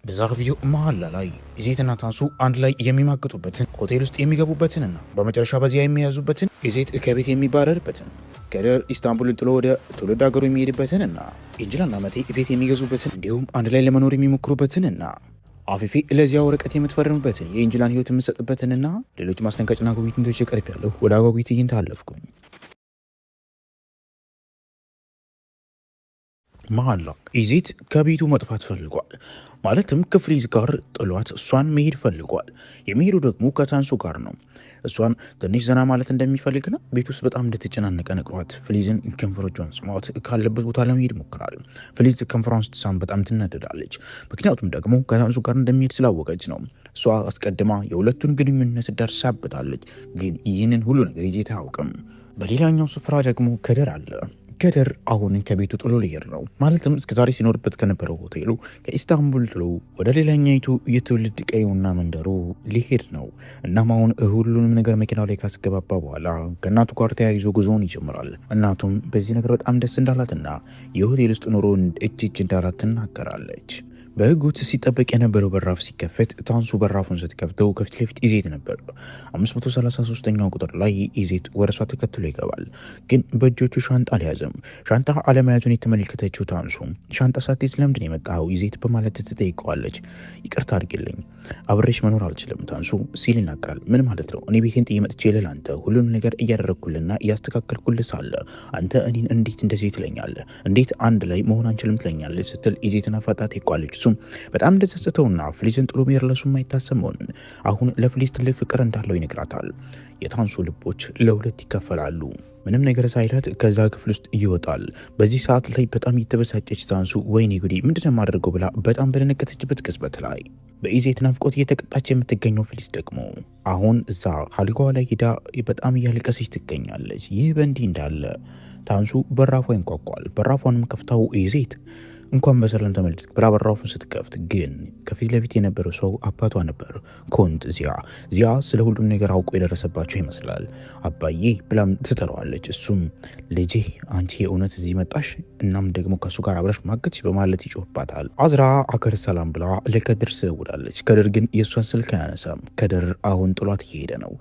በዛሬው ቪዲዮ መሀላ ላይ ኢዜትና ታንሱ አንድ ላይ የሚማግጡበትን፣ ሆቴል ውስጥ የሚገቡበትንና በመጨረሻ በዚያ የሚያዙበትን፣ ኢዜት ከቤት የሚባረርበትን፣ ከድር ኢስታንቡልን ጥሎ ወደ ትውልድ ሀገሩ የሚሄድበትንና ኢንጅላና መቴ ቤት የሚገዙበትን፣ እንዲሁም አንድ ላይ ለመኖር የሚሞክሩበትንና አፊፌ ለዚያ ወረቀት የምትፈርምበትን፣ የኢንጅላን ህይወት የምትሰጥበትንና ሌሎች ማስደንጋጭና አጓጊ ትዕይንቶች ቀርብ ያለሁ ወደ አጓጊ ትዕይንት አለፍኩኝ። መሀላ ኢዜት ከቤቱ መጥፋት ፈልጓል። ማለትም ከፍሊዝ ጋር ጥሏት እሷን መሄድ ፈልጓል። የሚሄዱ ደግሞ ከታንሱ ጋር ነው። እሷን ትንሽ ዘና ማለት እንደሚፈልግና ቤት ውስጥ በጣም እንደተጨናነቀ ነግሯት ፍሊዝን ከንፈሮቿን ስሟት ካለበት ቦታ ለመሄድ ይሞክራል። ፍሊዝ ከንፈሯን ስትሳም በጣም ትናደዳለች። ምክንያቱም ደግሞ ከታንሱ ጋር እንደሚሄድ ስላወቀች ነው። እሷ አስቀድማ የሁለቱን ግንኙነት ደርሳበታለች። ግን ይህንን ሁሉ ነገር ኢዜት አያውቅም። በሌላኛው ስፍራ ደግሞ ከደር አለ። ከድር አሁን ከቤቱ ጥሎ ሊሄድ ነው። ማለትም እስከዛሬ ሲኖርበት ከነበረው ሆቴሉ ከኢስታንቡል ጥሎ ወደ ሌላኛይቱ የትውልድ ቀዩና መንደሩ ሊሄድ ነው። እናም አሁን ሁሉንም ነገር መኪናው ላይ ካስገባባ በኋላ ከእናቱ ጋር ተያይዞ ጉዞውን ይጀምራል። እናቱም በዚህ ነገር በጣም ደስ እንዳላትና የሆቴል ውስጥ ኑሮ እጅ እጅ እንዳላት ትናገራለች። በህጉት ሲጠበቅ የነበረው በራፍ ሲከፈት ታንሱ በራፉን ስትከፍተው ከፊት ለፊት ኢዜት ነበር። 533ኛው ቁጥር ላይ ኢዜት ወደ እሷ ተከትሎ ይገባል። ግን በእጆቹ ሻንጣ አልያዘም። ሻንጣ አለመያዙን የተመለከተችው ታንሱ ሻንጣ ሳትይዝ ለምንድን የመጣኸው ኢዜት በማለት ትጠይቀዋለች። ይቅርታ አድርግልኝ፣ አብሬሽ መኖር አልችልም ታንሱ ሲል ይናገራል። ምን ማለት ነው? እኔ ቤቴን ጥዬ መጥቼ ልል አንተ ሁሉንም ነገር እያደረግኩልና እያስተካከልኩልህ ሳለ አንተ እኔን እንዴት እንደዚህ ትለኛለህ? እንዴት አንድ ላይ መሆን አንችልም ትለኛለህ? ስትል ኢዜትን አፋጣ ትጠይቀዋለች። እሱም በጣም እንደተጸጸተውና ፍሊዝን ጥሎ መሄድ ለሱ የማይታሰብ መሆኑን፣ አሁን ለፍሊዝ ትልቅ ፍቅር እንዳለው ይነግራታል። የታንሱ ልቦች ለሁለት ይከፈላሉ። ምንም ነገር ሳይላት ከዛ ክፍል ውስጥ ይወጣል። በዚህ ሰዓት ላይ በጣም የተበሳጨች ታንሱ ወይኔ ጉዴ ምንድን ነው የማደርገው ብላ በጣም በደነገጠችበት ቅጽበት ላይ በኢዜት ናፍቆት እየተቀጣች የምትገኘው ፍሊዝ ደግሞ አሁን እዛ አልጋዋ ላይ ሄዳ በጣም እያለቀሰች ትገኛለች። ይህ በእንዲህ እንዳለ ታንሱ በራፏ ይንኳኳል። በራፏንም ከፍታው ኢዜት እንኳን በሰላም ተመለስክ ብላ በራፉን ስትከፍት ግን ከፊት ለፊት የነበረው ሰው አባቷ ነበር። ኮንት ዚያ። ዚያ ስለ ሁሉም ነገር አውቆ የደረሰባቸው ይመስላል። አባዬ ብላም ትጠራዋለች። እሱም ልጄ አንቺ የእውነት እዚህ መጣሽ? እናም ደግሞ ከእሱ ጋር አብረሽ ማገትሽ በማለት ይጮህባታል። አዝራ አገር ሰላም ብላ ለከድር ትደውላለች። ከድር ግን የእሷን ስልክ አያነሳም። ከድር አሁን ጥሏት እየሄደ ነው።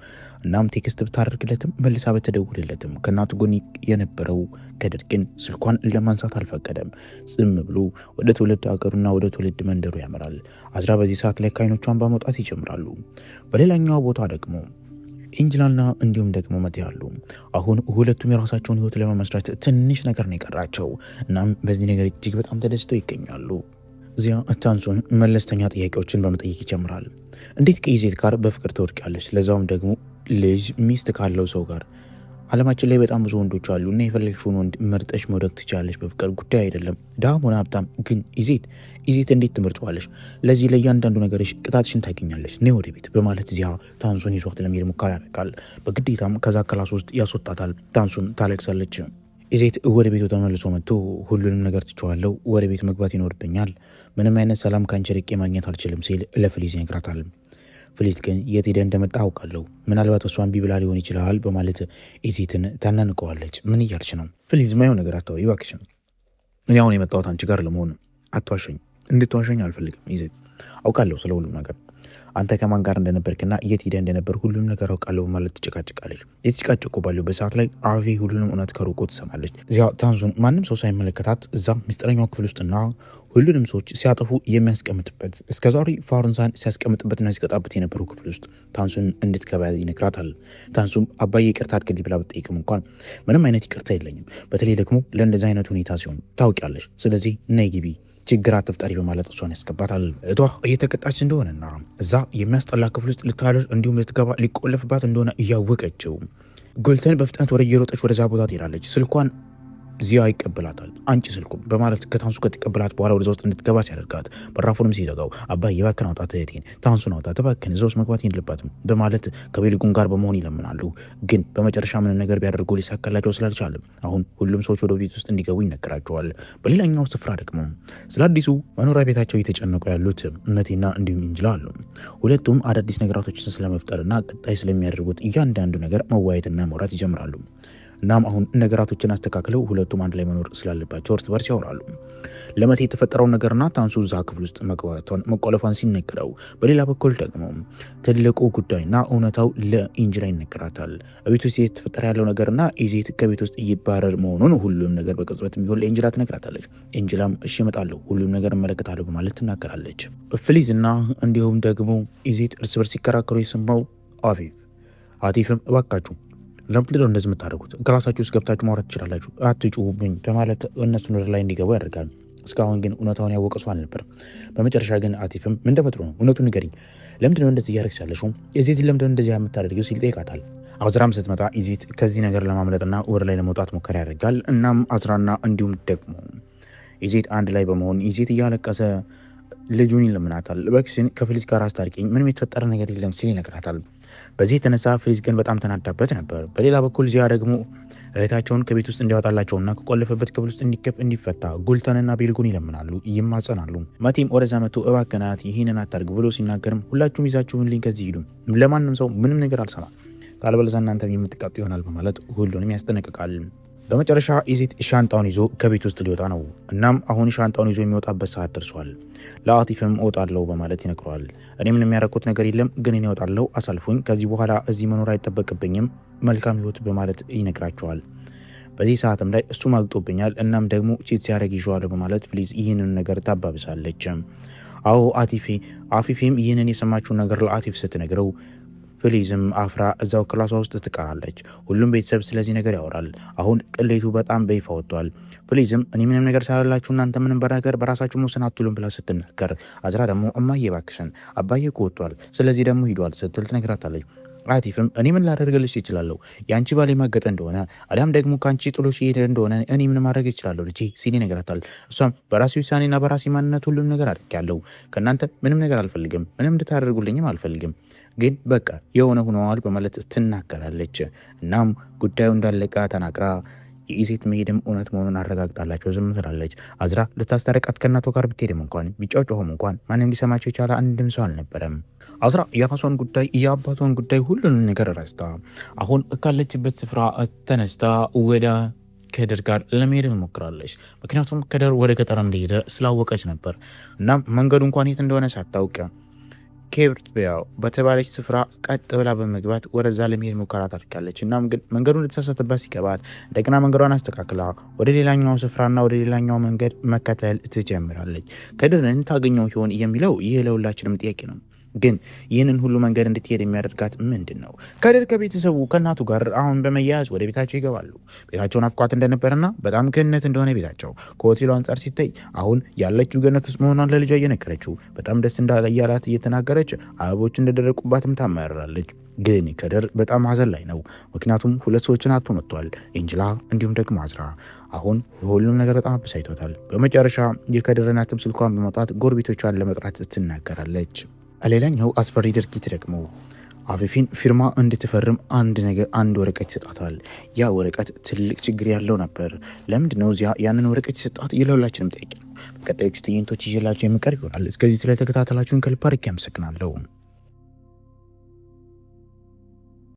እናም text ብታደርግለትም መልሳ በተደውልለትም ከእናቱ ጎን የነበረው ከድር ግን ስልኳን ለማንሳት አልፈቀደም። ጽም ብሎ ወደ ትውልድ ሀገሩና ወደ ትውልድ መንደሩ ያመራል። አዝራ በዚህ ሰዓት ላይ ከአይኖቿን መውጣት ይጀምራሉ። በሌላኛው ቦታ ደግሞ ኢንጅላና እንዲሁም ደግሞ መቴ አሉ። አሁን ሁለቱም የራሳቸውን ህይወት ለመመስረት ትንሽ ነገር ነው የቀራቸው። እናም በዚህ ነገር እጅግ በጣም ተደስተው ይገኛሉ። እዚያ ታንሱን መለስተኛ ጥያቄዎችን በመጠየቅ ይጀምራል። እንዴት ከኢዜት ጋር በፍቅር ትወድቂያለሽ? ለዛውም ደግሞ ልጅ ሚስት ካለው ሰው ጋር። ዓለማችን ላይ በጣም ብዙ ወንዶች አሉ እና የፈለግሽውን ወንድ መርጠሽ መውደቅ ትችላለሽ። በፍቅር ጉዳይ አይደለም፣ ድሃም ሆነ ሀብታም። ግን ኢዜት እንዴት ትመርጫዋለሽ? ለዚህ ለእያንዳንዱ ነገርሽ ቅጣትሽን ታገኛለሽ። ነይ ወደ ቤት በማለት እዚያ ታንሱን ይዟት ለመሄድ ሙከራ ያደርጋል። በግዴታም ከዛ class ውስጥ ያስወጣታል። ታንሱም ታለቅሳለች። ኢዜት ወደ ቤቱ ተመልሶ መጥቶ ሁሉንም ነገር ትቼዋለሁ፣ ወደ ቤት መግባት ይኖርብኛል፣ ምንም አይነት ሰላም ከአንቺ ርቄ ማግኘት አልችልም ሲል ለፍሊዝ ይነግራታል። ፍሊዝ ግን የት ሄደ እንደመጣ አውቃለሁ፣ ምናልባት እሷ እምቢ ብላ ሊሆን ይችላል በማለት ኢዜትን ታናንቀዋለች። ምን እያልሽ ነው ፍሊዝ? ማየው ነገር አታወሪ እባክሽን። እኔ አሁን የመጣሁት አንቺ ጋር ለመሆን፣ አትዋሸኝ፣ እንድትዋሸኝ አልፈልግም ኢዜት። አውቃለሁ ስለ ሁሉም ነገር፣ አንተ ከማን ጋር እንደነበርክና የት ሄደህ እንደነበር ሁሉም ነገር አውቃለሁ በማለት ትጨቃጭቃለች። የተጨቃጨቁ ባሉበት ሰዓት ላይ አፌ ሁሉንም እውነት ከሩቁ ትሰማለች። እዚያ ታንሱን ማንም ሰው ሳይመለከታት እዛ ምስጢረኛው ክፍል ውስጥና ሁሉንም ሰዎች ሲያጠፉ የሚያስቀምጥበት፣ እስከዛሬ ፋሩንሳን ሲያስቀምጥበትና ሲቀጣበት የነበረው ክፍል ውስጥ ታንሱን እንድትገባ ይነግራታል። ታንሱም አባዬ ይቅርታ አድርግልኝ ብላ ብትጠይቅም እንኳን ምንም አይነት ይቅርታ የለኝም፣ በተለይ ደግሞ ለእንደዚህ አይነት ሁኔታ ሲሆን ታውቂያለሽ፣ ስለዚህ ነይ ግቢ፣ ችግር አትፍጠሪ በማለት እሷን ያስገባታል። እቷ እየተቀጣች እንደሆነና እዛ የሚያስጠላ ክፍል ውስጥ ልታደር እንዲሁም ልትገባ ሊቆለፍባት እንደሆነ እያወቀችው ጉልተን በፍጥነት ወደ እየሮጠች ወደዛ ቦታ ትሄዳለች። ስልኳን ዚያ ይቀበላታል። አንቺ ስልኩ በማለት ከታንሱ ከተቀበላት በኋላ ወደዛ ውስጥ እንድትገባ ሲያደርጋት በራፉንም ሲዘጋው አባዬ እባክህን አውጣት፣ እህቴን ታንሱን አውጣት እባክህን፣ እዛ ውስጥ መግባት የለባትም በማለት ከቤልጉን ጋር በመሆን ይለምናሉ። ግን በመጨረሻ ምንም ነገር ቢያደርጉ ሊሳካላቸው ስላልቻለም አሁን ሁሉም ሰዎች ወደ ቤት ውስጥ እንዲገቡ ይነገራቸዋል። በሌላኛው ስፍራ ደግሞ ስለ አዲሱ መኖሪያ ቤታቸው እየተጨነቁ ያሉት መቴና እንዲሁም ኢንጅላ አሉ። ሁለቱም አዳዲስ ነገራቶችን ስለመፍጠርና ቀጣይ ስለሚያደርጉት እያንዳንዱ ነገር መወያየትና መውራት ይጀምራሉ። እናም አሁን ነገራቶችን አስተካክለው ሁለቱም አንድ ላይ መኖር ስላለባቸው እርስ በርስ ያወራሉ። ለመቴ የተፈጠረውን ነገርና ታንሱ እዛ ክፍል ውስጥ መግባቷን መቆለፏን ሲነገረው፣ በሌላ በኩል ደግሞ ትልቁ ጉዳይና እውነታው ለኢንጅላ ይነገራታል። ቤት ውስጥ የተፈጠረ ያለው ነገርና ኢዜት ከቤት ውስጥ እይባረር መሆኑን ሁሉም ነገር በቅጽበት የሚሆን ለኤንጅላ ትነግራታለች። ኤንጅላም እሺ እመጣለሁ፣ ሁሉም ነገር እመለከታለሁ በማለት ትናገራለች። ፍሊዝና እንዲሁም ደግሞ ኢዜት እርስ በርስ ሲከራከሩ የሰማው አፊፍ አቲፍም እባካችሁ ለምንድነው እንደዚህ የምታደርጉት? ክላሳችሁ ውስጥ ገብታችሁ ማውራት ትችላላችሁ፣ አትጩሁብኝ በማለት እነሱን ወደ ላይ እንዲገቡ ያደርጋል። እስካሁን ግን እውነታውን ያወቀ ሰው አልነበረም። በመጨረሻ ግን አቲፍም ምን ተፈጥሮ ነው? እውነቱን ንገሪኝ፣ ለምንድነው እንደዚህ እያደረግሽ ያለሽው? ኢዜትን ለምንድነው እንደዚህ የምታደርጊው ሲል ይጠይቃታል። አዝራም ስትመጣ ኢዜት ከዚህ ነገር ለማምለጥና ወደ ላይ ለመውጣት ሙከራ ያደርጋል። እናም አዝራና እንዲሁም ደግሞ ኢዜት አንድ ላይ በመሆን ኢዜት እያለቀሰ ልጁን ይለምናታል። እባክሽን ከፍሊዝ ጋር አስታርቂኝ፣ ምንም የተፈጠረ ነገር የለም ሲል ይነግራታል። በዚህ የተነሳ ፍሊዝ ግን በጣም ተናዳበት ነበር። በሌላ በኩል ዚያ ደግሞ እህታቸውን ከቤት ውስጥ እንዲያወጣላቸውና ከቆለፈበት ክፍል ውስጥ እንዲፈታ ጉልተንና ቤልጉን ይለምናሉ፣ ይማጸናሉ። መቲም ወደዛ መጥቶ እባክናት ይህንን አታርግ ብሎ ሲናገርም ሁላችሁም ይዛችሁልኝ ከዚህ ሂዱ፣ ለማንም ሰው ምንም ነገር አልሰማም፣ ካለበለዚያ እናንተም የምትቀጡ ይሆናል በማለት ሁሉንም ያስጠነቅቃል። በመጨረሻ ኢዜት ሻንጣውን ይዞ ከቤት ውስጥ ሊወጣ ነው። እናም አሁን ሻንጣውን ይዞ የሚወጣበት ሰዓት ደርሷል። ለአቲፍም እወጣለሁ በማለት ይነግረዋል። እኔ ምንም የሚያረኩት ነገር የለም፣ ግን እኔ እወጣለሁ፣ አሳልፎኝ፣ ከዚህ በኋላ እዚህ መኖር አይጠበቅብኝም፣ መልካም ህይወት በማለት ይነግራቸዋል። በዚህ ሰዓትም ላይ እሱ ማግጦብኛል፣ እናም ደግሞ cheat ሲያደርግ ይዤዋለሁ በማለት ፍሊዝ ይህንን ነገር ታባብሳለች። አዎ አቲፌ አፊፌም ይህንን የሰማችውን ነገር ለአቲፍ ስትነግረው ፍሊዝም አፍራ እዛው ክላሷ ውስጥ ትቀራለች። ሁሉም ቤተሰብ ስለዚህ ነገር ያወራል። አሁን ቅሌቱ በጣም በይፋ ወጥቷል። ፍሊዝም እኔ ምንም ነገር ሳላላችሁ እናንተ ምንም በነገር በራሳችሁ መወሰን አትችሉም ብላ ስትናገር፣ አዝራ ደግሞ እማዬ እባክሽን አባዬ እኮ ወጥቷል፣ ስለዚህ ደግሞ ሂዷል ስትል ትነግራታለች። አቲፍም እኔ ምን ላደርግልሽ ይችላለሁ? የአንቺ ባል የማገጠ እንደሆነ አሊያም ደግሞ ከአንቺ ጥሎሽ የሄደ እንደሆነ እኔ ምን ማድረግ ይችላለሁ ልጄ ሲል ይነግራታል። እሷም በራሴ ውሳኔና በራሴ ማንነት ሁሉም ነገር አድርጌያለሁ። ከእናንተ ምንም ነገር አልፈልግም፣ ምንም እንድታደርጉልኝም አልፈልግም፣ ግን በቃ የሆነ ሆነዋል በማለት ትናገራለች። እናም ጉዳዩ እንዳለቀ ተናግራ የኢዜት መሄድም እውነት መሆኑን አረጋግጣላቸው ዝም ትላለች። አዝራ ልታስታርቃት ከእናቷ ጋር ብትሄድም እንኳን ቢጫጫሁም እንኳን ማንም ሊሰማቸው የቻለ አንድም ሰው አልነበረም። አዝራ የራሷን ጉዳይ የአባቷን ጉዳይ ሁሉንም ነገር ረስታ አሁን ካለችበት ስፍራ ተነስታ ወደ ከድር ጋር ለመሄድ ሞክራለች። ምክንያቱም ከድር ወደ ገጠር እንደሄደ ስላወቀች ነበር። እናም መንገዱ እንኳን የት እንደሆነ ሳታውቅ ኬብርትቢያው በተባለች ስፍራ ቀጥ ብላ በመግባት ወደዛ ለመሄድ ሙከራ ታደርጋለች። እናም ግን መንገዱን ልትሳሳትባት ሲገባት እንደገና መንገዷን አስተካክላ ወደ ሌላኛው ስፍራና ወደ ሌላኛው መንገድ መከተል ትጀምራለች። ከድርን ታገኘው ይሆን የሚለው ይህ ለሁላችንም ጥያቄ ነው። ግን ይህንን ሁሉ መንገድ እንድትሄድ የሚያደርጋት ምንድን ነው? ከድር ከቤተሰቡ ከእናቱ ጋር አሁን በመያያዝ ወደ ቤታቸው ይገባሉ። ቤታቸውን አፍቋት እንደነበረና በጣም ገነት እንደሆነ ቤታቸው ከሆቴሉ አንጻር ሲታይ አሁን ያለችው ገነት ውስጥ መሆኗን ለልጇ እየነገረችው በጣም ደስ እንዳለ እያላት እየተናገረች አበቦች እንደደረቁባትም ታማርራለች። ግን ከድር በጣም ሀዘን ላይ ነው። ምክንያቱም ሁለት ሰዎችን አጥቶ መጥቷል፣ ኤንጅላ እንዲሁም ደግሞ አዝራ። አሁን ሁሉም ነገር በጣም አበሳጭቶታል። በመጨረሻ የከድር እናትም ስልኳን በማውጣት ጎረቤቶቿን ለመጥራት ትናገራለች። ሌላኛው አስፈሪ ድርጊት ደግሞ አፊፊን ፊርማ እንድትፈርም አንድ ነገር አንድ ወረቀት ይሰጣታል። ያ ወረቀት ትልቅ ችግር ያለው ነበር። ለምንድን ነው እዚያ ያንን ወረቀት ይሰጣት? የለሁላችንም ጥያቄ ነው። በቀጣዮቹ ትዕይንቶች ይዤላችሁ የምቀርብ ይሆናል። እስከዚህ ስለተከታተላችሁን ከልብ አድርጌ አመሰግናለሁ።